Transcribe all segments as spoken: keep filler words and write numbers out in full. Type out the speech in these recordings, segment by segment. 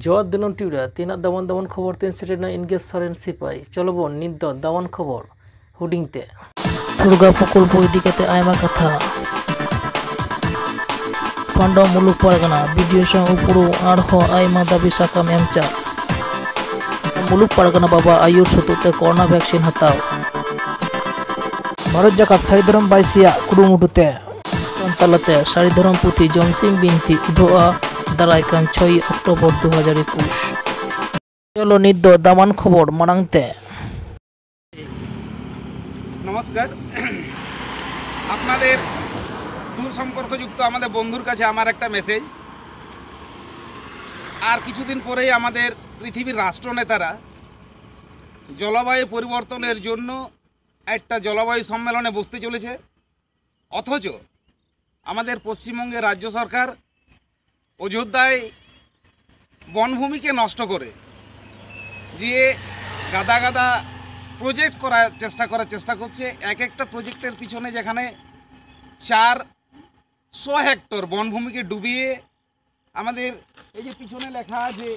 ᱡᱚᱦᱟᱨ ᱫᱤᱱᱟᱹᱢ ᱴᱤᱵᱷᱤ ᱨᱮ ᱛᱮᱦᱮᱧᱟᱜ ᱫᱟᱢᱟᱱ ᱫᱟᱢᱟᱱ ᱠᱷᱚᱵᱚᱨ ᱛᱮᱧ ᱥᱮᱴᱮᱨᱮᱱᱟ ᱤᱧ ᱜᱮ ᱥᱚᱨᱮᱱ ᱥᱤᱯᱟᱹᱭ᱾ ᱪᱚᱞᱚ ᱵᱚᱱ ᱱᱤᱛ ᱫᱚ ᱫᱟᱢᱟᱱ ᱠᱷᱚᱵᱚᱨ ᱦᱩᱰᱤᱧ ᱛᱮ᱾ ᱴᱷᱩᱲᱜᱟ ᱯᱨᱚᱠᱚᱞᱯᱚ ᱤᱫᱤ ᱠᱟᱛᱮ ᱟᱭᱢᱟ ᱠᱟᱛᱷᱟ᱾ ᱯᱟᱱᱰᱚ ᱢᱩᱞᱩᱠ ᱯᱟᱨᱜᱟᱱᱟ ᱵᱤᱰᱤᱳ ᱥᱟᱶ ᱩᱯᱨᱩᱢ ᱟᱨᱦᱚᱸ ᱟᱭᱢᱟ ᱫᱟᱹᱵᱤ ᱥᱟᱠᱟᱢ ᱮᱢ ᱪᱟᱞ᱾ ᱢᱩᱞᱩᱠ ᱯᱟᱨᱜᱟᱱᱟ ᱵᱟᱵᱟ ᱟᱹᱭᱩᱨ ᱥᱩᱛᱩᱜ ᱛᱮ ᱠᱚᱨᱳᱱᱟ ᱵᱷᱮᱠᱥᱤᱱ ᱦᱟᱛᱟᱣ᱾ ᱵᱷᱟᱨᱚᱛ ᱡᱟᱠᱟᱛ ᱥᱟᱹᱨᱤ ᱫᱷᱚᱨᱚᱢ ᱵᱟᱭᱥᱤᱭᱟᱜ ᱠᱩᱨᱩᱢᱩᱴᱩ ᱛᱮ᱾ ᱛᱟᱞᱟᱛᱮ ᱥᱟᱹᱨᱤ ᱫᱷᱚᱨᱚᱢ ᱯᱩᱛᱷᱤ ᱡᱚᱢᱥᱤᱢ ᱵᱤᱱᱛᱤ ᱩᱰᱷᱟᱹᱜᱼᱟ ᱫᱟᱨᱟᱭ ᱠᱟᱱ ᱪᱷᱚᱭ ᱚᱠᱴᱳᱵᱚᱨ ᱫᱩ ᱦᱟᱡᱟᱨ ᱮᱠᱩᱥ᱾ চলো নিত্য দামান খবর মানাংতে। নমস্কার। আপনাদের দূর সম্পর্কযুক্ত আমাদের বন্ধুর কাছে আমার একটা মেসেজ। আর কিছুদিন পরেই আমাদের পৃথিবীর রাষ্ট্রনেতারা জলবায়ু পরিবর্তনের জন্য একটা জলবায়ু সম্মেলনে বসতে চলেছে। অথচ আমাদের পশ্চিমবঙ্গের রাজ্য সরকার অযোধ্যায় বনভূমিকে নষ্ট করে যে গাদা গাদা প্রজেক্ট করার চেষ্টা করার চেষ্টা করছে। এক একটা প্রজেক্টের পিছনে যেখানে চারশো হেক্টর বনভূমিকে ডুবিয়ে আমাদের এই যে পিছনে লেখা আছে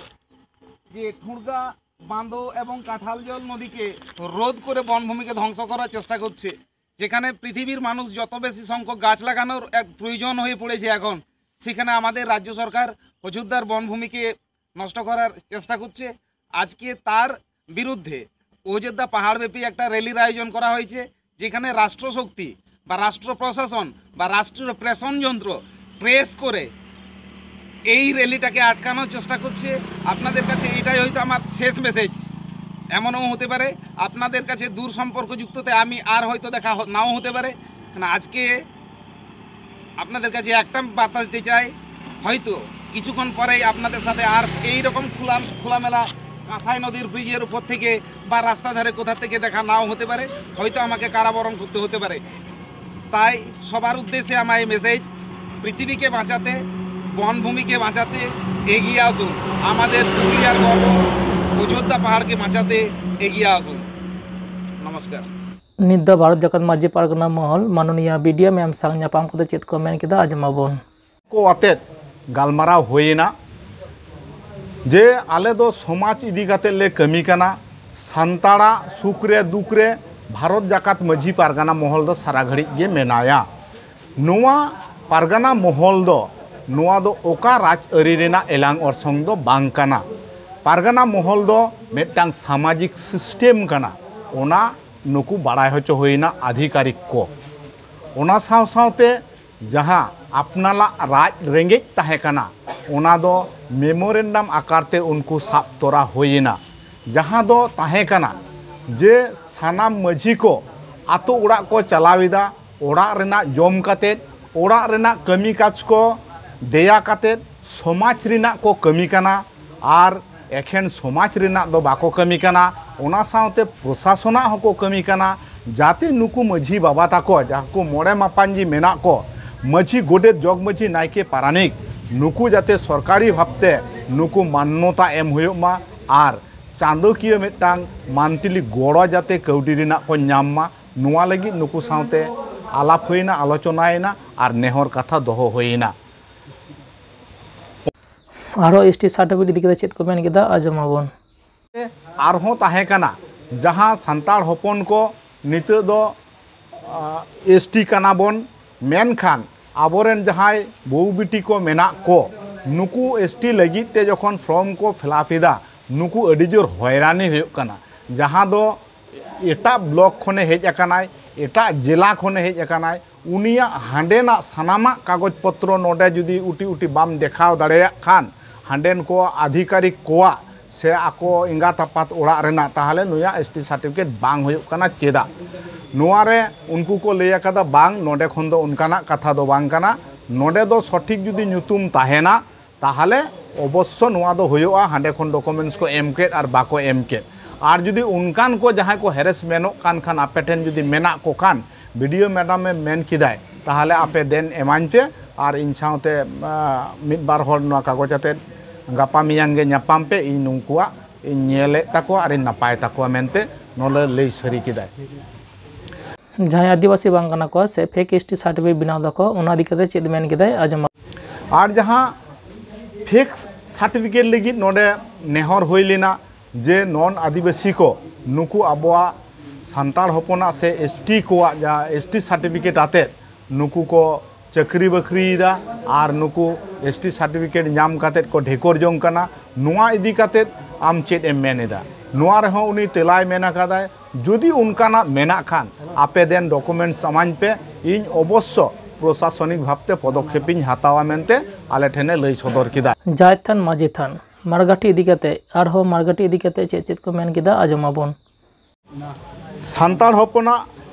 যে ঠুঁড়গা বাঁধো এবং কাঁঠালজল নদীকে রোধ করে বনভূমিকে ধ্বংস করার চেষ্টা করছে, যেখানে পৃথিবীর মানুষ যত বেশি সংখ্যক গাছ লাগানোর এক প্রয়োজন হয়ে পড়েছে এখন, সেখানে আমাদের রাজ্য সরকার অযোধ্যার বনভূমিকে নষ্ট করার চেষ্টা করছে। আজকে তার বিরুদ্ধে অযোধ্যা পাহাড়ব্যাপী একটা র্যালির আয়োজন করা হয়েছে, যেখানে রাষ্ট্রশক্তি বা রাষ্ট্র প্রশাসন বা রাষ্ট্রীয় প্রেষণ যন্ত্র প্রেস করে এই র্যালিটাকে আটকানোর চেষ্টা করছে। আপনাদের কাছে এটাই হয়তো আমার শেষ মেসেজ। এমনও হতে পারে আপনাদের কাছে দূর সম্পর্কযুক্ততে আমি আর হয়তো দেখা হ- নাও হতে পারে। কারণ আজকে আপনাদের কাছে একটা বার্তা দিতে চাই, হয়তো কিছুক্ষণ পরেই আপনাদের সাথে আর এই রকম খোলা খোলামেলা কাঁসাই নদীর ব্রিজের উপর থেকে বা রাস্তা ধারে কোথা থেকে দেখা নাও হতে পারে, হয়তো আমাকে কারাবরণ করতে হতে পারে। তাই সবার উদ্দেশ্যে আমার এই মেসেজ, পৃথিবীকে বাঁচাতে, বনভূমিকে বাঁচাতে এগিয়ে আসুন। আমাদের পুরুলিয়ার গর্ব অযোধ্যা পাহাড়কে বাঁচাতে এগিয়ে আসুন। নমস্কার। ᱱᱤᱛ ᱫᱚ ᱵᱷᱟᱨᱚᱛ ᱡᱟᱠᱟᱛ ᱢᱟᱹᱡᱷᱤ ᱯᱟᱨᱜᱟᱱᱟ ᱢᱚᱦᱚᱞ ᱢᱟᱱᱚᱱᱤᱭᱟ ᱵᱤᱰᱤᱭᱮᱢ ᱮᱢ ᱥᱟᱶ ᱧᱟᱯᱟᱢ ᱠᱟᱛᱮ ᱪᱮᱫ ᱠᱚ ᱢᱮᱱ ᱠᱮᱫᱟ, ᱟᱸᱡᱚᱢ ᱟᱵᱚᱱ᱾ ᱠᱚ ᱟᱛᱮᱫ ᱜᱟᱞᱢᱟᱨᱟᱣ ᱦᱩᱭᱮᱱᱟ᱾ ᱡᱮ ᱟᱞᱮ ᱫᱚ ᱥᱚᱢᱟᱡᱽ ᱤᱫᱤ ᱠᱟᱛᱮ ᱞᱮ ᱠᱟᱹᱢᱤ ᱠᱟᱱᱟ, ᱥᱟᱱᱛᱟᱲᱟᱜ ᱥᱩᱠ ᱨᱮ ᱫᱩᱠ ᱨᱮ ᱵᱷᱟᱨᱚᱛ ᱡᱟᱠᱟᱛ ᱢᱟᱹᱡᱷᱤ ᱯᱟᱨᱜᱟᱱᱟ ᱢᱚᱦᱚᱞ ᱫᱚ ᱥᱟᱨᱟ ᱜᱷᱟᱹᱲᱤᱡ ᱜᱮ ᱢᱮᱱᱟᱭᱟ᱾ ᱱᱚᱣᱟ ᱯᱟᱨᱜᱟᱱᱟ ᱢᱚᱦᱚᱞ ᱫᱚ, ᱱᱚᱣᱟ ᱫᱚ ᱚᱠᱟ ᱨᱟᱡᱽ ᱟᱹᱨᱤ ᱨᱮᱱᱟᱜ ᱮᱞᱟᱝ ᱚᱨᱥᱚᱝ ᱫᱚ ᱵᱟᱝ ᱠᱟᱱᱟ᱾ ᱯᱟᱨᱜᱟᱱᱟ ᱢᱚᱦᱚᱞ ᱫᱚ ᱢᱤᱫᱴᱟᱝ ᱥᱟᱢᱟᱡᱤᱠ ᱥᱤᱥᱴᱮᱢ ᱠᱟᱱᱟ, ᱚᱱᱟ ᱱᱩᱠᱩ ᱵᱟᱲᱟᱭ ᱦᱚᱪᱚ ᱦᱩᱭᱱᱟ ᱟᱫᱷᱤᱠᱟᱨᱤᱠ ᱠᱚ᱾ ᱚᱱᱟ ᱥᱟᱶ ᱥᱟᱶᱛᱮ ᱡᱟᱦᱟᱸ ᱟᱯᱱᱟᱨᱟᱜ ᱨᱟᱡᱽ ᱨᱮᱸᱜᱮᱡ ᱛᱟᱦᱮᱸ ᱠᱟᱱᱟ, ᱚᱱᱟ ᱫᱚ ᱢᱮᱢᱳᱨᱮᱱᱰᱟᱢ ᱟᱠᱟᱨ ᱛᱮ ᱩᱱᱠᱩ ᱥᱟᱵ ᱛᱚᱨᱟ ᱦᱩᱭᱮᱱᱟ᱾ ᱡᱟᱦᱟᱸ ᱫᱚ ᱛᱟᱦᱮᱸ ᱠᱟᱱᱟ ᱡᱮ ᱥᱟᱱᱟᱢ ᱢᱟᱹᱡᱷᱤ ᱠᱚ ᱟᱛᱳ ᱚᱲᱟᱜ ᱠᱚ ᱪᱟᱞᱟᱣ ᱮᱫᱟ, ᱚᱲᱟᱜ ᱨᱮᱱᱟᱜ ᱡᱚᱢ ᱠᱟᱛᱮᱫ, ᱚᱲᱟᱜ ᱨᱮᱱᱟᱜ ᱠᱟᱹᱢᱤ ᱠᱟᱡᱽ ᱠᱚ ᱫᱮᱭᱟ ᱠᱟᱛᱮᱫ ᱥᱚᱢᱟᱡᱽ ᱨᱮᱱᱟᱜ ᱠᱚ ᱠᱟᱹᱢᱤ ᱠᱟᱱᱟ᱾ ᱟᱨ ᱮᱠᱷᱮᱱ ᱥᱚᱢᱟᱡᱽ ᱨᱮᱱᱟᱜ ᱫᱚ ᱵᱟᱠᱚ ᱠᱟᱹᱢᱤ ᱠᱟᱱᱟ, ᱚᱱᱟ ᱥᱟᱶᱛᱮ ᱯᱨᱚᱥᱟᱥᱚᱱᱟᱜ ᱦᱚᱸᱠᱚ ᱠᱟᱹᱢᱤ ᱠᱟᱱᱟ, ᱡᱟᱛᱮ ᱱᱩᱠᱩ ᱢᱟᱹᱡᱷᱤ ᱵᱟᱵᱟ ᱛᱟᱠᱚ, ᱡᱟᱦᱟᱸ ᱠᱚ ᱢᱚᱬᱮ ᱢᱟᱯᱟᱧᱡᱤ ᱢᱮᱱᱟᱜ ᱠᱚ, ᱢᱟᱹᱡᱷᱤ, ᱜᱚᱰᱮᱛ, ᱡᱚᱜᱽ ᱢᱟᱹᱡᱷᱤ, ᱱᱟᱭᱠᱮ, ᱯᱟᱨᱟᱱᱤᱠ, ᱱᱩᱠᱩ ᱡᱟᱛᱮ ᱥᱚᱨᱠᱟᱨᱤ ᱵᱷᱟᱵᱽᱛᱮ ᱱᱩᱠᱩ ᱢᱟᱱᱱᱚᱛᱟ ᱮᱢ ᱦᱩᱭᱩᱜ ᱢᱟ ᱟᱨ ᱪᱟᱸᱫᱚᱠᱤᱭᱟᱹ ᱢᱤᱫᱴᱟᱝ ᱢᱟᱱᱛᱤᱞᱤ ᱜᱚᱲᱚ ᱡᱟᱛᱮ ᱠᱟᱹᱣᱰᱤ ᱨᱮᱱᱟᱜ ᱠᱚ ᱧᱟᱢ ᱢᱟ, ᱱᱚᱣᱟ ᱞᱟᱹᱜᱤᱫ ᱱᱩᱠᱩ ᱥᱟᱶᱛᱮ ᱟᱞᱟᱯ ᱦᱩᱭᱱᱟ, ᱟᱞᱳᱪᱚᱱᱟᱭᱮᱱᱟ ᱟᱨ ᱱᱮᱦᱚᱨ ᱠᱟᱛᱷᱟ ᱫᱚᱦᱚ ᱦᱩᱭᱱᱟ᱾ ᱟᱨᱦᱚᱸ ᱮᱥ ᱴᱤ ᱥᱟᱨᱴᱤᱯᱷᱤᱠᱮᱴ ᱤᱫᱤ ᱠᱟᱛᱮ ᱪᱮᱫ ᱠᱚ ᱢᱮᱱ ᱠᱮᱫᱟ, ᱟᱸᱡᱚᱢ ᱟᱵᱚᱱ᱾ ᱟᱨᱦᱚᱸ ᱛᱟᱦᱮᱸ ᱠᱟᱱᱟ, ᱡᱟᱦᱟᱸ ᱥᱟᱱᱛᱟᱲ ᱦᱚᱯᱚᱱ ᱠᱚ ᱱᱤᱛᱚᱜ ᱫᱚ, ᱟ, ᱮᱥ ᱴᱤ ᱠᱟᱱᱟ ᱵᱚᱱ, ᱢᱮᱱᱠᱷᱟᱱ ᱟᱵᱚᱨᱮᱱ ᱡᱟᱦᱟᱸᱭ ᱵᱟᱹᱦᱩ ᱵᱤᱴᱤ ᱠᱚ ᱢᱮᱱᱟᱜ ᱠᱚ, ᱱᱩᱠᱩ ᱮᱥ ᱴᱤ ᱞᱟᱹᱜᱤᱫ ᱛᱮ ᱡᱚᱠᱷᱚᱱ ᱯᱷᱨᱚᱢ ᱠᱚ ᱯᱷᱤᱞᱟᱯ ᱮᱫᱟ, ᱱᱩᱠᱩ ᱟᱹᱰᱤ ᱡᱳᱨ ᱦᱚᱭᱨᱟᱱᱤ ᱦᱩᱭᱩᱜ ᱠᱟᱱᱟ᱾ ᱡᱟᱦᱟᱸ ᱫᱚ ᱮᱴᱟᱜ ᱵᱞᱚᱠ ᱠᱷᱚᱱᱮ ᱦᱮᱡ ᱟᱠᱟᱱᱟᱭ, ᱮᱴᱟᱜ ᱡᱮᱞᱟ ᱠᱷᱚᱱᱮ ᱦᱮᱡ ᱟᱠᱟᱱᱟᱭ, ᱩᱱᱤᱭᱟᱜ ᱦᱟᱸᱰᱮᱱᱟᱜ ᱥᱟᱱᱟᱢᱟᱜ ᱠᱟᱜᱚᱡᱽ ᱯᱚᱛᱨᱚ ᱱᱚᱰᱮ ᱡᱩᱫᱤ ᱩᱴᱤ ᱩᱴᱤ ᱵᱟᱢ ᱫᱮᱠᱷᱟᱣ ᱫᱟᱲᱮᱭᱟᱜ ᱠᱷᱟᱱ, ᱦᱟᱸᱰᱮᱱ ᱠᱚ ᱟᱫᱷᱤᱠᱟᱨᱤᱠ ᱠᱚᱣᱟᱜ ᱥᱮ ᱟᱠᱚ ᱮᱸᱜᱟᱛ ᱟᱯᱟᱛ ᱚᱲᱟᱜ ᱨᱮᱱᱟᱜ, ᱛᱟᱦᱚᱞᱮ ᱱᱩᱭᱟᱜ ᱮᱥ ᱴᱤ ᱥᱟᱨᱴᱤᱯᱷᱤᱠᱮᱴ ᱵᱟᱝ ᱦᱩᱭᱩᱜ ᱠᱟᱱᱟ᱾ ᱪᱮᱫᱟᱜ? ᱱᱚᱣᱟ ᱨᱮ ᱩᱱᱠᱩ ᱠᱚ ᱞᱟᱹᱭ ᱟᱠᱟᱫᱟ, ᱵᱟᱝ, ᱱᱚᱰᱮ ᱠᱷᱚᱱ ᱫᱚ ᱚᱱᱠᱟᱱᱟᱜ ᱠᱟᱛᱷᱟ ᱫᱚ ᱵᱟᱝ ᱠᱟᱱᱟ᱾ ᱱᱚᱰᱮ ᱫᱚ ᱥᱚᱴᱷᱤᱠ ᱡᱩᱫᱤ ᱧᱩᱛᱩᱢ ᱛᱟᱦᱮᱱᱟ, ᱛᱟᱦᱚᱞᱮ ᱚᱵᱚᱥᱥᱚ ᱱᱚᱣᱟ ᱫᱚ ᱦᱩᱭᱩᱜᱼᱟ, ᱦᱟᱸᱰᱮ ᱠᱷᱚᱱ ᱰᱚᱠᱩᱢᱮᱱᱴᱥ ᱠᱚ ᱮᱢ ᱠᱮᱫ ᱟᱨ ᱵᱟᱠᱚ ᱮᱢ ᱠᱮᱫ᱾ ᱟᱨ ᱡᱩᱫᱤ ᱚᱱᱠᱟᱱ ᱠᱚ ᱡᱟᱦᱟᱸᱭ ᱠᱚ ᱦᱮᱨᱮᱥ ᱢᱮᱱᱚᱜ ᱠᱟᱱ ᱠᱷᱟᱱ, ᱟᱯᱮ ᱴᱷᱮᱱ ᱡᱩᱫᱤ ᱢᱮᱱᱟᱜ ᱠᱚ ᱠᱷᱟᱱ, ᱵᱤ ᱰᱤ ᱳ ᱢᱮᱰᱟᱢᱮ ᱢᱮᱱ ᱠᱮᱫᱟᱭ, ᱛᱟᱦᱚᱞᱮ ᱟᱯᱮ ᱫᱮᱱ ᱮᱢᱟᱹᱧ ᱯᱮ ᱟᱨ ᱤᱧ ᱥᱟᱶᱛᱮ, ᱟ, ᱢᱤᱫ ᱵᱟᱨ ᱦᱚᱲ ᱱᱚᱣᱟ ᱠᱟᱜᱚᱡᱽ ᱟᱛᱮᱫ ᱜᱟᱯᱟ ᱢᱮᱭᱟᱝ ᱜᱮ ᱧᱟᱯᱟᱢ ᱯᱮ, ᱤᱧ ᱱᱩᱠᱩᱣᱟᱜ ᱤᱧ ᱧᱮᱞᱮᱫ ᱛᱟᱠᱚᱣᱟ ᱟᱨᱤᱧ ᱱᱟᱯᱟᱭ ᱛᱟᱠᱚᱣᱟ ᱢᱮᱱᱛᱮ ᱱᱚᱰᱮ ᱞᱟᱹᱭ ᱥᱟᱹᱨᱤ ᱠᱮᱫᱟᱭ᱾ ᱡᱟᱦᱟᱸᱭ ᱟᱹᱫᱤᱵᱟᱹᱥᱤ ᱵᱟᱝ ᱠᱟᱱᱟ ᱠᱚ ᱥᱮ ᱯᱷᱮᱠ ᱮᱥ ᱴᱤ ᱥᱟᱨᱴᱤᱯᱷᱤᱠᱮᱴ ᱵᱮᱱᱟᱣ ᱫᱟᱠᱚ, ᱚᱱᱟ ᱤᱫᱤ ᱠᱟᱛᱮ ᱪᱮᱫ ᱢᱮᱱ ᱠᱮᱫᱟᱭ, ᱟᱸᱡᱚᱢ ᱢᱟ᱾ ᱟᱨ ᱡᱟᱦᱟᱸ ᱯᱷᱮᱠ ᱥᱟᱨᱴᱤᱯᱷᱤᱠᱮᱴ ᱞᱟᱹᱜᱤᱫ ᱱᱚᱰᱮ ᱱᱮᱦᱚᱨ ᱦᱩᱭ ᱞᱮᱱᱟ ᱡᱮ ᱱᱚᱱ ᱟᱹᱫᱤᱵᱟᱹᱥᱤ ᱠᱚ, ᱱᱩᱠᱩ ᱟᱵᱚᱣᱟᱜ ᱥᱟᱱᱛᱟᱲ ᱦᱚᱯᱚᱱᱟᱜ ᱥᱮ ᱮᱥᱴᱤ ᱠᱚᱣᱟᱜ ᱡᱟᱦᱟᱸ ᱮᱥᱴᱤ ᱥᱟᱨᱴᱤᱯᱷᱤᱠᱮᱴ ᱟᱛᱮᱫ ᱱᱩᱠᱩ ᱠᱚ ᱪᱟᱹᱠᱨᱤ ᱵᱟᱹᱠᱨᱤᱭᱮᱫᱟ ᱟᱨ ᱱᱩᱠᱩ ᱮᱥᱴᱤ ᱥᱟᱨᱴᱤᱯᱷᱤᱠᱮᱴ ᱧᱟᱢ ᱠᱟᱛᱮᱫ ᱠᱚ ᱰᱷᱮᱠᱚᱨ ᱡᱚᱝ ᱠᱟᱱᱟ᱾ ᱱᱚᱣᱟ ᱤᱫᱤ ᱠᱟᱛᱮᱫ ᱟᱢ ᱪᱮᱫ ᱮᱢ ᱢᱮᱱ ᱮᱫᱟ? ᱱᱚᱣᱟ ᱨᱮᱦᱚᱸ ᱩᱱᱤ ᱛᱮᱞᱟᱭ ᱢᱮᱱ ᱟᱠᱟᱫᱟᱭ, ᱡᱩᱫᱤ ᱚᱱᱠᱟᱱᱟᱜ ᱢᱮᱱᱟᱜ ᱠᱷᱟᱱ ᱟᱯᱮ ᱫᱮᱱ ᱰᱚᱠᱩᱢᱮᱱᱴᱥ ᱮᱢᱟᱹᱧ ᱯᱮ, ᱤᱧ ᱚᱵᱚᱥᱥᱚ ᱯᱨᱚᱥᱟᱥᱚᱱᱤᱠ ᱵᱷᱟᱵᱽᱛᱮ ᱯᱚᱫᱚᱠᱷᱮᱯ ᱤᱧ ᱦᱟᱛᱟᱣᱟ ᱢᱮᱱᱛᱮ ᱟᱞᱮ ᱴᱷᱮᱱᱮ ᱞᱟᱹᱭ ᱥᱚᱫᱚᱨ ᱠᱮᱫᱟ᱾ ᱡᱟᱦᱮᱨ ᱛᱷᱟᱱ, ᱢᱟᱹᱡᱷᱤ ᱛᱷᱟᱱ, ᱢᱟᱲᱜᱷᱟᱴᱤ ᱤᱫᱤ ᱠᱟᱛᱮ ᱟᱨᱦᱚᱸ ᱢᱟᱲᱜᱷᱟᱴᱤ ᱤᱫᱤ ᱠᱟᱛᱮ ᱪᱮᱫ ᱪᱮᱫ ᱠᱚ ᱢᱮᱱ ᱠᱮᱫᱟ, ᱟᱸᱡᱚᱢ ᱟᱵᱚᱱ᱾ ᱥᱟᱱᱛᱟᱲ ᱦᱚᱯᱚᱱᱟᱜ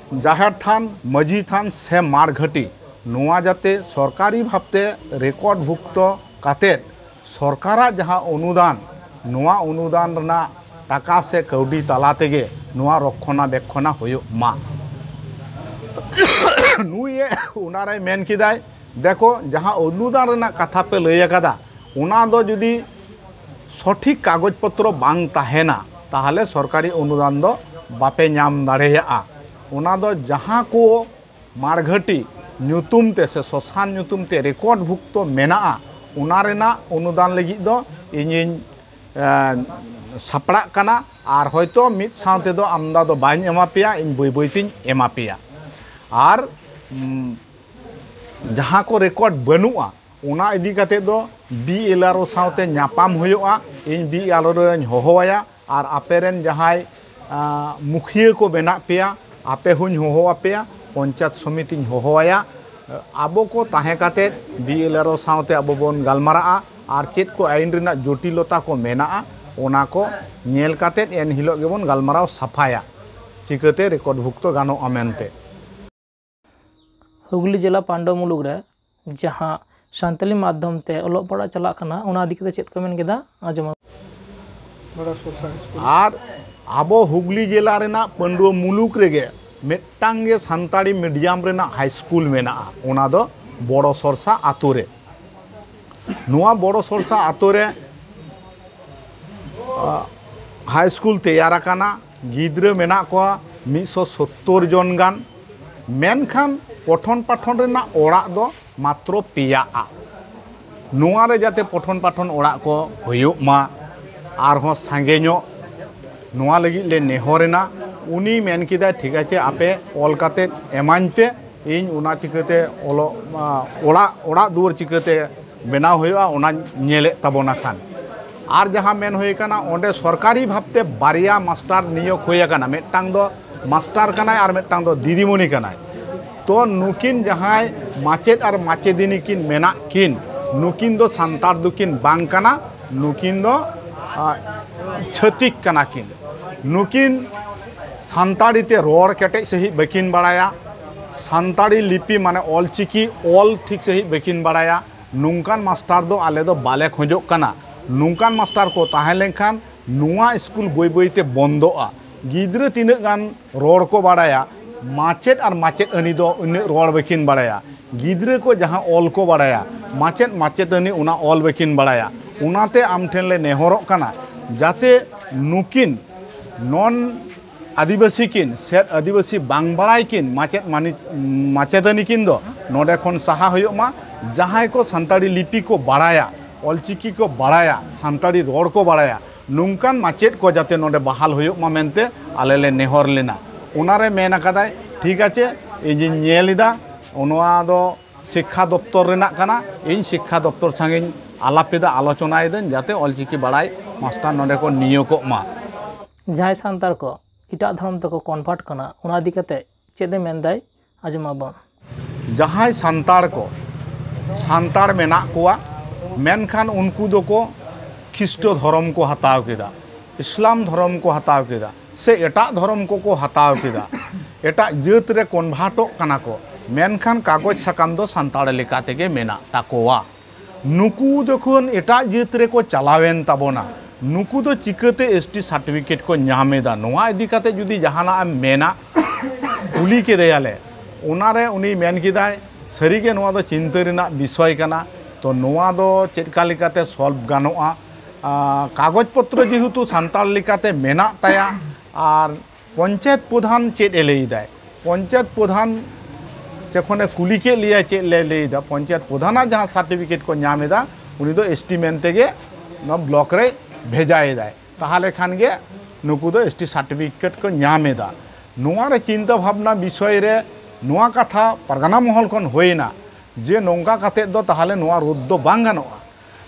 ᱡᱟᱦᱮᱨ ᱛᱷᱟᱱ, ᱢᱟᱹᱡᱷᱤ ᱛᱷᱟᱱ ᱥᱮ ᱢᱟᱲᱜᱷᱟᱹᱴᱤ, ᱱᱚᱣᱟ ᱡᱟᱛᱮ ᱥᱚᱨᱠᱟᱨᱤ ᱵᱷᱟᱵᱽᱛᱮ ᱨᱮᱠᱚᱨᱰ ᱵᱷᱩᱠᱛᱚ ᱠᱟᱛᱮᱫ ᱥᱚᱨᱠᱟᱨᱟᱜ ᱡᱟᱦᱟᱸ ᱚᱱᱩᱫᱟᱱ, ᱱᱚᱣᱟ ᱚᱱᱩᱫᱟᱱ ᱨᱮᱱᱟᱜ ᱴᱟᱠᱟ ᱥᱮ ᱠᱟᱹᱣᱰᱤ ᱛᱟᱞᱟ ᱛᱮᱜᱮ ᱱᱚᱣᱟ ᱨᱚᱠᱠᱷᱚᱱᱟᱵᱮᱠᱠᱷᱚᱱᱟ ᱦᱩᱭᱩᱜ ᱢᱟ᱾ ᱱᱩᱭᱮ ᱚᱱᱟᱨᱮ ᱢᱮᱱ ᱠᱮᱫᱟᱭ, ᱫᱮᱠᱷᱚ, ᱡᱟᱦᱟᱸ ᱚᱱᱩᱫᱟᱱ ᱨᱮᱱᱟᱜ ᱠᱟᱛᱷᱟ ᱯᱮ ᱞᱟᱹᱭ ᱟᱠᱟᱫᱟ, ᱚᱱᱟ ᱫᱚ ᱡᱩᱫᱤ ᱥᱚᱴᱷᱤᱠ ᱠᱟᱜᱚᱡᱽ ᱯᱚᱛᱨᱚ ᱵᱟᱝ ᱛᱟᱦᱮᱱᱟ, ᱛᱟᱦᱚᱞᱮ ᱥᱚᱨᱠᱟᱨᱤ ᱚᱱᱩᱫᱟᱱ ᱫᱚ ᱵᱟᱯᱮ ᱧᱟᱢ ᱫᱟᱲᱮᱭᱟᱜᱼᱟ᱾ ᱚᱱᱟ ᱫᱚ ᱡᱟᱦᱟᱸ ᱠᱚ ᱢᱟᱲᱜᱷᱟᱹᱴᱤ ᱧᱩᱛᱩᱢ ᱛᱮ ᱥᱮ ᱥᱚᱥᱟᱱ ᱧᱩᱛᱩᱢ ᱛᱮ ᱨᱮᱠᱚᱨᱰ ᱵᱷᱩᱠᱛᱚ ᱢᱮᱱᱟᱜᱼᱟ, ᱚᱱᱟ ᱨᱮᱱᱟᱜ ᱚᱱᱩᱫᱟᱱ ᱞᱟᱹᱜᱤᱫ ᱫᱚ ᱤᱧᱤᱧ, ᱮ, ᱥᱟᱯᱲᱟᱜ ᱠᱟᱱᱟ᱾ ᱟᱨ ᱦᱚᱭᱛᱳ ᱢᱤᱫ ᱥᱟᱶ ᱛᱮᱫᱚ ᱟᱢᱫᱟ ᱫᱚ ᱵᱟᱹᱧ ᱮᱢᱟ ᱯᱮᱭᱟ, ᱤᱧ ᱵᱟᱹᱭ ᱵᱟᱹᱭ ᱛᱤᱧ ᱮᱢᱟ ᱯᱮᱭᱟ᱾ ᱟᱨ, ᱩᱢ, ᱡᱟᱦᱟᱸ ᱠᱚ ᱨᱮᱠᱚᱨᱰ ᱵᱟᱹᱱᱩᱜᱼᱟ, ᱚᱱᱟ ᱤᱫᱤ ᱠᱟᱛᱮ ᱫᱚ ᱵᱤ ᱮᱞ ᱟᱨ ᱳ ᱥᱟᱶᱛᱮ ᱧᱟᱯᱟᱢ ᱦᱩᱭᱩᱜᱼᱟ᱾ ᱤᱧ ᱵᱤ ᱮᱞ ᱟᱨ ᱳ ᱨᱮᱧ ᱦᱚᱦᱚᱣᱟᱭᱟ ᱟᱨ ᱟᱯᱮ ᱨᱮᱱ ᱡᱟᱦᱟᱸᱭ, ᱟ, ᱢᱩᱠᱷᱤᱭᱟᱹ ᱠᱚ ᱢᱮᱱᱟᱜ ᱯᱮᱭᱟ, ᱟᱯᱮ ᱦᱚᱸᱧ ᱦᱚᱦᱚ ᱟᱯᱮᱭᱟ, ᱯᱚᱧᱪᱟᱭᱮᱛ ᱥᱚᱢᱤᱛᱤᱧ ᱦᱚᱦᱚᱣᱟᱭᱟ᱾ ᱟᱵᱚ ᱠᱚ ᱛᱟᱦᱮᱸ ᱠᱟᱛᱮ ᱵᱤ ᱮᱞ ᱟᱨ ᱳ ᱥᱟᱶᱛᱮ ᱟᱵᱚ ᱵᱚᱱ ᱜᱟᱞᱢᱟᱨᱟᱜᱼᱟ ᱟᱨ ᱪᱮᱫ ᱠᱚ ᱟᱭᱤᱱ ᱨᱮᱱᱟᱜ ᱡᱚᱴᱤᱞᱚᱛᱟ ᱠᱚ ᱢᱮᱱᱟᱜᱼᱟ, ᱚᱱᱟ ᱠᱚ ᱧᱮᱞ ᱠᱟᱛᱮ ᱮᱱ ᱦᱤᱞᱳᱜ ᱜᱮᱵᱚᱱ ᱜᱟᱞᱢᱟᱨᱟᱣ ᱥᱟᱯᱷᱟᱭᱟ, ᱪᱤᱠᱟᱹᱛᱮ ᱨᱮᱠᱚᱨᱰ ᱵᱷᱩᱠᱛᱚ ᱜᱟᱱᱚᱜᱼᱟ ᱢᱮᱱᱛᱮ᱾ ᱦᱩᱜᱽᱞᱤ ᱡᱮᱞᱟ ᱯᱟᱱᱰᱩ ᱢᱩᱞᱩᱠ ᱨᱮ ᱡᱟᱦᱟᱸ ᱥᱟᱱᱛᱟᱞᱤ ᱢᱟᱫᱽᱫᱷᱚᱢ ᱛᱮ ᱚᱞᱚᱜ ᱯᱟᱲᱦᱟᱜ ᱪᱟᱞᱟᱜ ᱠᱟᱱᱟ, ᱚᱱᱟ ᱤᱫᱤ ᱠᱟᱛᱮ ᱪᱮᱫ ᱠᱚ ᱢᱮᱱ ᱠᱮᱫᱟ, ᱟᱸᱡᱚᱢ ᱟᱵᱚᱱ᱾ ᱟᱨ ᱟᱵᱚ ᱦᱩᱜᱽᱞᱤ ᱡᱮᱞᱟ ᱨᱮᱱᱟᱜ ᱯᱟᱹᱱᱰᱩᱣᱟᱹ ᱢᱩᱞᱩᱠ ᱨᱮᱜᱮ ᱢᱤᱫᱴᱟᱝ ᱜᱮ ᱥᱟᱱᱛᱟᱲᱤ ᱢᱤᱰᱤᱭᱟᱢ ᱨᱮᱱᱟᱜ ᱦᱟᱭ ᱥᱠᱩᱞ ᱢᱮᱱᱟᱜᱼᱟ, ᱚᱱᱟ ᱫᱚ ᱵᱚᱲᱚ ᱥᱚᱨᱥᱟ ᱟᱛᱳ ᱨᱮ᱾ ᱱᱚᱣᱟ ᱵᱚᱲᱚ ᱥᱚᱨᱥᱟ ᱟᱛᱳ ᱨᱮ, ᱟ, ᱦᱟᱭ ᱥᱠᱩᱞ ᱛᱮᱭᱟᱨ ᱟᱠᱟᱱᱟ, ᱜᱤᱫᱽᱨᱟᱹ ᱢᱮᱱᱟᱜ ᱠᱚᱣᱟ ᱢᱤᱫᱥᱚ ᱥᱳᱛᱛᱳᱨ ᱡᱚᱱ ᱜᱟᱱ, ᱢᱮᱱᱠᱷᱟᱱ ᱯᱚᱴᱷᱚᱱ ᱯᱟᱴᱷᱚᱱ ᱨᱮᱱᱟᱜ ᱚᱲᱟᱜ ᱫᱚ ᱢᱟᱛᱨᱚ ᱯᱮᱭᱟᱜᱼᱟ᱾ ᱱᱚᱣᱟ ᱨᱮ ᱡᱟᱛᱮ ᱯᱚᱴᱷᱚᱱ ᱯᱟᱴᱷᱚᱱ ᱚᱲᱟᱜ ᱠᱚ ᱦᱩᱭᱩᱜ ᱢᱟ, ᱟᱨᱦᱚᱸ ᱥᱟᱸᱜᱮ ᱧᱚᱜ, ᱱᱚᱣᱟ ᱞᱟᱹᱜᱤᱫ ᱞᱮ ᱱᱮᱦᱚᱨ ᱮᱱᱟ᱾ ᱩᱱᱤ ᱢᱮᱱ ᱠᱮᱫᱟᱭ, "ᱴᱷᱤᱠ ᱟᱪᱷᱮ, ᱟᱯᱮ ᱚᱞ ᱠᱟᱛᱮ ᱮᱢᱟᱹᱧ ᱯᱮ, ᱤᱧ ᱚᱱᱟ ᱪᱤᱠᱟᱹᱛᱮ ᱚᱞᱚᱜ, ᱟ, ᱚᱲᱟᱜ, ᱚᱲᱟᱜ ᱫᱩᱣᱟᱹᱨ ᱪᱤᱠᱟᱹᱛᱮ ᱵᱮᱱᱟᱣ ᱦᱩᱭᱩᱜᱼᱟ, ᱚᱱᱟᱧ ᱧᱮᱞᱮᱫ ᱛᱟᱵᱚᱱᱟ ᱠᱷᱟᱱ᱾" ᱟᱨ ᱡᱟᱦᱟᱸ ᱢᱮᱱ ᱦᱩᱭ ᱠᱟᱱᱟ, ᱚᱸᱰᱮ ᱥᱚᱨᱠᱟᱨᱤ ᱵᱷᱟᱵᱽᱛᱮ ᱵᱟᱨᱭᱟ ᱢᱟᱥᱴᱟᱨ ᱱᱤᱭᱳᱜᱽ ᱦᱩᱭ ᱟᱠᱟᱱᱟ, ᱢᱤᱫᱴᱟᱝ ᱫᱚ ᱢᱟᱥᱴᱟᱨ ᱠᱟᱱᱟᱭ ᱟᱨ ᱢᱤᱫᱴᱟᱝ ᱫᱚ ᱫᱤᱫᱤᱢᱩᱱᱤ ᱠᱟᱱᱟᱭ᱾ ᱛᱚ ᱱᱩᱠᱤᱱ ᱡᱟᱦᱟᱸᱭ ᱢᱟᱪᱮᱫ ᱟᱨ ᱢᱟᱪᱮᱫᱤᱱᱤ ᱠᱤᱱ ᱢᱮᱱᱟᱜ ᱠᱤᱱ, ᱱᱩᱠᱤᱱ ᱫᱚ ᱥᱟᱱᱛᱟᱲ ᱫᱚᱠᱤᱱ ᱵᱟᱝ ᱠᱟᱱᱟ, ᱱᱩᱠᱤᱱ ᱫᱚ, ᱟ, ᱪᱷᱟᱹᱛᱤᱠ ᱠᱟᱱᱟ ᱠᱤᱱ᱾ ᱱᱩᱠᱤᱱ ᱥᱟᱱᱛᱟᱲᱤ ᱛᱮ ᱨᱚᱲ ᱠᱮᱴᱮᱡ ᱥᱟᱺᱦᱤᱡ ᱵᱟᱹᱠᱤᱱ ᱵᱟᱲᱟᱭᱟ, ᱥᱟᱱᱛᱟᱲᱤ ᱞᱤᱯᱤ ᱢᱟᱱᱮ ᱚᱞ ᱪᱤᱠᱤ ᱚᱞ ᱴᱷᱤᱠ ᱥᱟᱺᱦᱤᱡ ᱵᱟᱹᱠᱤᱱ ᱵᱟᱲᱟᱭᱟ᱾ ᱱᱚᱝᱠᱟᱱ ᱢᱟᱥᱴᱟᱨ ᱫᱚ ᱟᱞᱮ ᱫᱚ ᱵᱟᱞᱮ ᱠᱷᱚᱡᱚᱜ ᱠᱟᱱᱟ᱾ ᱱᱚᱝᱠᱟᱱ ᱢᱟᱥᱴᱟᱨ ᱠᱚ ᱛᱟᱦᱮᱸ ᱞᱮᱱᱠᱷᱟᱱ ᱱᱚᱣᱟ ᱥᱠᱩᱞ ᱵᱟᱹᱭ ᱵᱟᱹᱭ ᱛᱮ ᱵᱚᱱᱫᱚᱜᱼᱟ᱾ ᱜᱤᱫᱽᱨᱟᱹ ᱛᱤᱱᱟᱹᱜ ᱜᱟᱱ ᱨᱚᱲ ᱠᱚ ᱵᱟᱲᱟᱭᱟ, ᱢᱟᱪᱮᱫ ᱟᱨ ᱢᱟᱪᱮᱫ ᱟᱹᱱᱤ ᱫᱚ ᱩᱱᱟᱹᱜ ᱨᱚᱲ ᱵᱟᱹᱠᱤᱱ ᱵᱟᱲᱟᱭᱟ᱾ ᱜᱤᱫᱽᱨᱟᱹ ᱠᱚ ᱡᱟᱦᱟᱸ ᱚᱞ ᱠᱚ ᱵᱟᱲᱟᱭᱟ, ᱢᱟᱪᱮᱫ ᱢᱟᱪᱮᱛᱟᱹᱱᱤ ᱚᱱᱟ ᱚᱞ ᱵᱟᱹᱠᱤᱱ ᱵᱟᱲᱟᱭᱟ᱾ ᱚᱱᱟᱛᱮ ᱟᱢ ᱴᱷᱮᱱ ᱞᱮ ᱱᱮᱦᱚᱨᱚᱜ ᱠᱟᱱᱟ, ᱡᱟᱛᱮ ᱱᱩᱠᱤᱱ ᱱᱚᱱ ᱟᱹᱫᱤᱵᱟᱹᱥᱤ ᱠᱤᱱ ᱥᱮ ᱟᱹᱫᱤᱵᱟᱹᱥᱤ ᱵᱟᱝ ᱵᱟᱲᱟᱭ ᱠᱤᱱ ᱢᱟᱪᱮᱫ ᱢᱟᱱᱤ-, ᱢᱟᱪᱮᱛᱟᱹᱱᱤ ᱠᱤᱱ ᱫᱚ ᱱᱚᱰᱮ ᱠᱷᱚᱱ ᱥᱟᱦᱟ ᱦᱩᱭᱩᱜ ᱢᱟ᱾ ᱡᱟᱦᱟᱸᱭ ᱠᱚ ᱥᱟᱱᱛᱟᱲᱤ ᱞᱤᱯᱤ ᱠᱚ ᱵᱟᱲᱟᱭᱟ, ᱚᱞᱪᱤᱠᱤ ᱠᱚ ᱵᱟᱲᱟᱭᱟ, ᱥᱟᱱᱛᱟᱲᱤ ᱨᱚᱲ ᱠᱚ ᱵᱟᱲᱟᱭᱟ, ᱱᱚᱝᱠᱟᱱ ᱢᱟᱪᱮᱫ ᱠᱚ ᱡᱟᱛᱮ ᱱᱚᱰᱮ ᱵᱟᱦᱟᱞ ᱦᱩᱭᱩᱜ ᱢᱟ ᱢᱮᱱᱛᱮ ᱟᱞᱮ ᱞᱮ ᱱᱮᱦᱚᱨ ᱞᱮᱱᱟ᱾ ᱚᱱᱟᱨᱮ ᱢᱮᱱ ᱟᱠᱟᱫᱟᱭ, "ᱴᱷᱤᱠ ᱟᱪᱷᱮ, ᱤᱧᱤᱧ ᱧᱮᱞ ᱮᱫᱟ, ᱱᱚᱣᱟ ᱫᱚ ᱥᱤᱠᱠᱷᱟ ᱫᱚᱯᱛᱚᱨ ᱨᱮᱱᱟᱜ ᱠᱟᱱᱟ, ᱤᱧ ᱥᱤᱠᱠᱷᱟ ᱫᱚᱯᱛᱚᱨ ᱥᱟᱝ ᱤᱧ ᱟᱞᱟᱯ ᱮᱫᱟ, ᱟᱞᱳᱪᱚᱱᱟᱭᱮᱫᱟᱹᱧ, ᱡᱟᱛᱮ ᱚᱞᱪᱤᱠᱤ ᱵᱟᱲᱟᱭ ᱢᱟᱥᱴᱟᱨ ᱱᱚᱰᱮ ᱠᱚ ᱱᱤᱭᱳᱜᱚᱜ ᱢᱟ᱾" ᱡᱟᱦᱟᱸᱭ ᱥᱟᱱᱛᱟᱲ ᱠᱚ ᱮᱴᱟᱜ ᱫᱷᱚᱨᱚᱢ ᱛᱮᱠᱚ ᱠᱚᱱᱵᱷᱟᱨᱴ ᱠᱟᱱᱟ, ᱚᱱᱟ ᱤᱫᱤ ᱠᱟᱛᱮ ᱪᱮᱫ ᱮ ᱢᱮᱱᱫᱟᱭ, ᱟᱸᱡᱚᱢᱟᱵᱚᱱ᱾ ᱡᱟᱦᱟᱸᱭ ᱥᱟᱱᱛᱟᱲ ᱠᱚ, ᱥᱟᱱᱛᱟᱲ ᱢᱮᱱᱟᱜ ᱠᱚᱣᱟ, ᱢᱮᱱᱠᱷᱟᱱ ᱩᱱᱠᱩ ᱫᱚᱠᱚ ᱠᱷᱤᱥᱴᱚ ᱫᱷᱚᱨᱚᱢ ᱠᱚ ᱦᱟᱛᱟᱣ ᱠᱮᱫᱟ, ᱤᱥᱞᱟᱢ ᱫᱷᱚᱨᱚᱢ ᱠᱚ ᱦᱟᱛᱟᱣ ᱠᱮᱫᱟ, ᱥᱮ ᱮᱴᱟᱜ ᱫᱷᱚᱨᱚᱢ ᱠᱚᱠᱚ ᱦᱟᱛᱟᱣ ᱠᱮᱫᱟ, ᱮᱴᱟᱜ ᱡᱟᱹᱛ ᱨᱮ ᱠᱚᱱᱵᱷᱟᱨᱴᱚᱜ ᱠᱟᱱᱟ ᱠᱚ, ᱢᱮᱱᱠᱷᱟᱱ ᱠᱟᱜᱚᱡᱽ ᱥᱟᱠᱟᱢ ᱫᱚ ᱥᱟᱱᱛᱟᱲ ᱞᱮᱠᱟ ᱛᱮᱜᱮ ᱢᱮᱱᱟᱜ ᱛᱟᱠᱚᱣᱟ᱾ ᱱᱩᱠᱩ ᱡᱚᱠᱷᱚᱱ ᱮᱴᱟᱜ ᱡᱟᱹᱛ ᱨᱮᱠᱚ ᱪᱟᱞᱟᱣᱮᱱ ᱛᱟᱵᱚᱱᱟ, ᱱᱩᱠᱩ ᱫᱚ ᱪᱤᱠᱟᱹᱛᱮ ᱮᱥ ᱴᱤ ᱥᱟᱨᱴᱤᱯᱷᱤᱠᱮᱴ ᱠᱚ ᱧᱟᱢ ᱮᱫᱟ? ᱱᱚᱣᱟ ᱤᱫᱤ ᱠᱟᱛᱮ ᱡᱩᱫᱤ ᱡᱟᱦᱟᱱᱟᱜ ᱮᱢ ᱢᱮᱱᱟ, ᱠᱩᱞᱤ ᱠᱮᱫᱮᱭᱟᱞᱮ, ᱚᱱᱟᱨᱮ ᱩᱱᱤ ᱢᱮᱱ ᱠᱮᱫᱟᱭ, ᱥᱟᱹᱨᱤᱜᱮ ᱱᱚᱣᱟ ᱫᱚ ᱪᱤᱱᱛᱟᱹ ᱨᱮᱱᱟᱜ ᱵᱤᱥᱚᱭ ᱠᱟᱱᱟ᱾ ᱛᱚ ᱱᱚᱣᱟ ᱫᱚ ᱪᱮᱫ ᱠᱟ ᱞᱮᱠᱟᱛᱮ ᱥᱚᱞᱵᱷ ᱜᱟᱱᱚᱜᱼᱟ? ᱟᱸ, ᱠᱟᱜᱚᱡᱽ ᱯᱚᱛᱨᱚ ᱡᱮᱦᱮᱛᱩ ᱥᱟᱱᱛᱟᱲ ᱞᱮᱠᱟᱛᱮ ᱢᱮᱱᱟᱜ ᱛᱟᱭᱟ, ᱟᱨ ᱯᱚᱧᱪᱟᱭᱮᱛ ᱯᱨᱚᱫᱷᱟᱱ ᱪᱮᱫ ᱮ ᱞᱟᱹᱭᱫᱟᱭ? ᱯᱚᱧᱪᱟᱭᱮᱛ ᱯᱨᱚᱫᱷᱟᱱ ᱡᱚᱠᱷᱚᱱᱮ ᱠᱩᱞᱤ ᱠᱮᱫ ᱞᱮᱭᱟ ᱪᱮᱫ ᱞᱮ ᱞᱟᱹᱭ ᱮᱫᱟ, ᱯᱚᱧᱪᱟᱭᱮᱛ ᱯᱨᱚᱫᱷᱟᱱᱟᱜ ᱡᱟᱦᱟᱸ ᱥᱟᱨᱴᱤᱯᱷᱤᱠᱮᱴ ᱠᱚ ᱧᱟᱢ ᱮᱫᱟ, ᱩᱱᱤ ᱫᱚ ᱮᱥᱴᱤ ᱢᱮᱱ ᱛᱮᱜᱮ ᱱᱚᱣᱟ ᱵᱞᱚᱠ ᱨᱮ ᱵᱷᱮᱡᱟᱭᱮᱫᱟᱭ᱾ ᱛᱟᱦᱚᱞᱮ ᱠᱷᱟᱱ ᱜᱮ ᱱᱩᱠᱩ ᱫᱚ ᱮᱥᱴᱤ ᱥᱟᱨᱴᱤᱯᱷᱤᱠᱮᱴ ᱠᱚ ᱧᱟᱢ ᱮᱫᱟ᱾ ᱱᱚᱣᱟ ᱨᱮ ᱪᱤᱱᱛᱟᱹ ᱵᱷᱟᱵᱽᱱᱟ ᱵᱤᱥᱚᱭ ᱨᱮ ᱱᱚᱣᱟ ᱠᱟᱛᱷᱟ ᱯᱟᱨᱜᱟᱱᱟ ᱢᱚᱦᱚᱞ ᱠᱷᱚᱱ ᱦᱩᱭᱮᱱᱟ ᱡᱮ ᱱᱚᱝᱠᱟ ᱠᱟᱛᱮᱫ ᱫᱚ ᱛᱟᱦᱚᱞᱮ ᱱᱚᱣᱟ ᱨᱳᱫᱷ ᱫᱚ ᱵᱟᱝ ᱜᱟᱱᱚᱜᱼᱟ᱾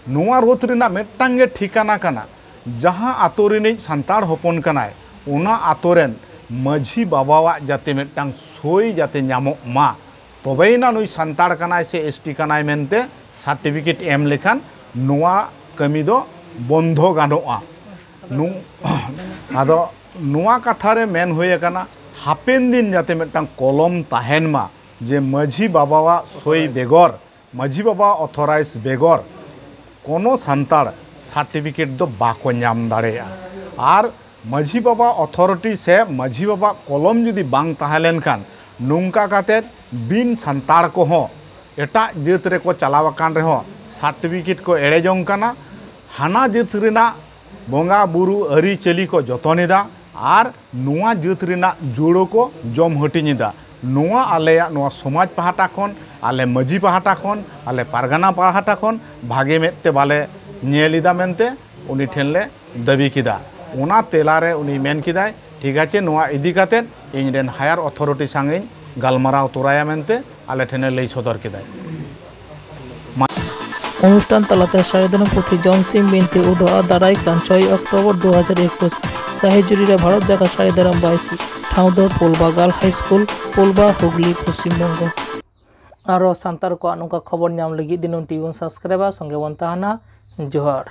ᱱᱚᱣᱟ ᱨᱳᱫᱷ ᱨᱮᱱᱟᱜ ᱢᱤᱫᱴᱟᱝ ᱜᱮ ᱴᱷᱤᱠᱟᱱᱟ ᱠᱟᱱᱟ, ᱡᱟᱦᱟᱸ ᱟᱛᱳ ᱨᱤᱱᱤᱡ ᱥᱟᱱᱛᱟᱲ ᱦᱚᱯᱚᱱ ᱠᱟᱱᱟᱭ, ᱚᱱᱟ ᱟᱛᱳ ᱨᱮᱱ ᱢᱟᱹᱡᱷᱤ ᱵᱟᱵᱟᱣᱟᱜ ᱡᱟᱛᱮ ᱢᱤᱫᱴᱟᱝ ᱥᱳᱭ ᱡᱟᱛᱮ ᱧᱟᱢᱚᱜ ᱢᱟ, ᱛᱚᱵᱮᱭᱮᱱᱟ ᱱᱩᱭ ᱥᱟᱱᱛᱟᱲ ᱠᱟᱱᱟᱭ ᱥᱮ ᱮᱥᱴᱤ ᱠᱟᱱᱟᱭ ᱢᱮᱱᱛᱮ ᱥᱟᱨᱴᱤᱯᱷᱤᱠᱮᱴ ᱮᱢ ᱞᱮᱠᱷᱟᱱ ᱱᱚᱣᱟ ᱠᱟᱹᱢᱤ ᱫᱚ ᱵᱚᱱᱫᱷᱚ ᱜᱟᱱᱚᱜᱼᱟ᱾ ᱱᱩ-, ᱟᱫᱚ ᱱᱚᱣᱟ ᱠᱟᱛᱷᱟ ᱨᱮ ᱢᱮᱱ ᱦᱩᱭ ᱟᱠᱟᱱᱟ, ᱦᱟᱯᱮᱱ ᱫᱤᱱ ᱡᱟᱛᱮ ᱢᱤᱫᱴᱟᱝ ᱠᱚᱞᱚᱢ ᱛᱟᱦᱮᱱ ᱢᱟ ᱡᱮ ᱢᱟᱹᱡᱷᱤ ᱵᱟᱵᱟᱣᱟᱜ ᱥᱳᱭ ᱵᱮᱜᱚᱨ, ᱢᱟᱹᱡᱷᱤ ᱵᱟᱵᱟ ᱚᱛᱷᱚᱨᱟᱭᱤᱡᱽ ᱵᱮᱜᱚᱨ ᱠᱳᱱᱳ ᱥᱟᱱᱛᱟᱲ ᱥᱟᱨᱴᱤᱯᱷᱤᱠᱮᱴ ᱫᱚ ᱵᱟᱠᱚ ᱧᱟᱢ ᱫᱟᱲᱮᱭᱟᱜᱼᱟ᱾ ᱟᱨ ᱢᱟᱹᱡᱷᱤ ᱵᱟᱵᱟ ᱚᱛᱷᱚᱨᱤᱴᱤ ᱥᱮ ᱢᱟᱹᱡᱷᱤ ᱵᱟᱵᱟ ᱠᱚᱞᱚᱢ ᱡᱩᱫᱤ ᱵᱟᱝ ᱛᱟᱦᱮᱸ ᱞᱮᱱᱠᱷᱟᱱ, ᱱᱚᱝᱠᱟ ᱠᱟᱛᱮᱫ ᱵᱤᱱ ᱥᱟᱱᱛᱟᱲ ᱠᱚᱦᱚᱸ ᱮᱴᱟᱜ ᱡᱟᱹᱛ ᱨᱮᱠᱚ ᱪᱟᱞᱟᱣ ᱟᱠᱟᱱ ᱨᱮᱦᱚᱸ ᱥᱟᱨᱴᱤᱯᱷᱤᱠᱮᱴ ᱠᱚ ᱮᱲᱮ ᱡᱚᱝ ᱠᱟᱱᱟ᱾ ᱦᱟᱱᱟ ᱡᱟᱹᱛ ᱨᱮᱱᱟᱜ ᱵᱚᱸᱜᱟ ᱵᱩᱨᱩ ᱟᱹᱨᱤᱪᱟᱹᱞᱤ ᱠᱚ ᱡᱚᱛᱚᱱ ᱮᱫᱟ ᱟᱨ ᱱᱚᱣᱟ ᱡᱟᱹᱛ ᱨᱮᱱᱟᱜ ᱡᱩᱲᱟᱹ ᱠᱚ ᱡᱚᱢ ᱦᱟᱹᱴᱤᱧ ᱮᱫᱟ᱾ ᱱᱚᱣᱟ ᱟᱞᱮᱭᱟᱜ ᱱᱚᱣᱟ ᱥᱚᱢᱟᱡᱽ ᱯᱟᱦᱴᱟ ᱠᱷᱚᱱ, ᱟᱞᱮ ᱢᱟᱹᱡᱷᱤ ᱯᱟᱦᱴᱟ ᱠᱷᱚᱱ, ᱟᱞᱮ ᱯᱟᱨᱜᱟᱱᱟ ᱯᱟᱦᱴᱟ ᱠᱷᱚᱱ ᱵᱷᱟᱜᱮ ᱢᱮᱫ ᱛᱮ ᱵᱟᱞᱮ ᱧᱮᱞ ᱮᱫᱟ ᱢᱮᱱᱛᱮ ᱩᱱᱤ ᱴᱷᱮᱱ ᱞᱮ ᱫᱟᱹᱵᱤ ᱠᱮᱫᱟ᱾ ᱚᱱᱟ ᱛᱮᱞᱟ ᱨᱮ ᱩᱱᱤ ᱢᱮᱱ ᱠᱮᱫᱟᱭ, "ᱴᱷᱤᱠ ᱟᱪᱷᱮ, ᱱᱚᱣᱟ ᱤᱫᱤ ᱠᱟᱛᱮᱫ ᱤᱧ ᱨᱮᱱ ᱦᱟᱭᱟᱨ ᱚᱛᱷᱚᱨᱤᱴᱤ ᱥᱟᱝ ᱤᱧ ᱜᱟᱞᱢᱟᱨᱟᱣ ᱛᱚᱨᱟᱭᱟ" ᱢᱮᱱᱛᱮ ᱟᱞᱮ ᱴᱷᱮᱱᱮ ᱞᱟᱹᱭ ᱥᱚᱫᱚᱨ ᱠᱮᱫᱟᱭ᱾ ᱚᱱᱩᱥᱴᱷᱟᱱ ᱛᱟᱞᱟᱛᱮ ᱥᱟᱹᱨᱤ ᱫᱷᱚᱨᱚᱢ ᱯᱩᱛᱷᱤ ᱡᱚᱱᱥᱤᱢ ᱵᱤᱱᱛᱤ ᱩᱰᱩᱠᱚᱜᱼᱟ ᱫᱟᱨᱟᱭ ᱠᱟᱱ ᱪᱷᱚᱭ ᱚᱠᱴᱳᱵᱚᱨ ᱫᱩ ᱦᱟᱡᱟᱨ ᱮᱠᱩᱥ ᱥᱟᱹᱦᱤ ᱡᱩᱨᱤ ᱨᱮ ᱵᱷᱟᱨᱚᱛ ᱡᱟᱠᱟᱛ ᱥᱟᱹᱨᱤ ᱫᱷᱚᱨᱚᱢ ᱵᱟᱭᱥᱤ, ᱴᱷᱟᱶ ᱫᱚ ᱯᱩᱞᱵᱟᱜᱟᱞ ᱦᱟᱭ ᱥᱠᱩᱞ, ᱯᱩᱞᱵᱟ, ᱦᱩᱜᱽᱞᱤ, ᱯᱚᱥᱪᱤᱢ ᱵᱚᱝᱜᱚ᱾ ᱟᱨᱚ ᱥᱟᱱᱛᱟᱲ ᱠᱚᱣᱟᱜ ᱱᱚᱝᱠᱟ ᱠᱷᱚᱵᱚᱨ ᱧᱟᱢ ᱞᱟᱹᱜᱤᱫ ᱫᱤᱱᱟᱹᱢ ᱴᱤᱵᱷᱤ ᱵᱚᱱ ᱥᱟᱵᱥᱠᱨᱟᱭᱤᱵᱟ, ᱥᱚᱸᱜᱮ ᱵᱚᱱ ᱛᱟᱦᱮᱱᱟ᱾ ᱡᱚᱦᱟᱨ᱾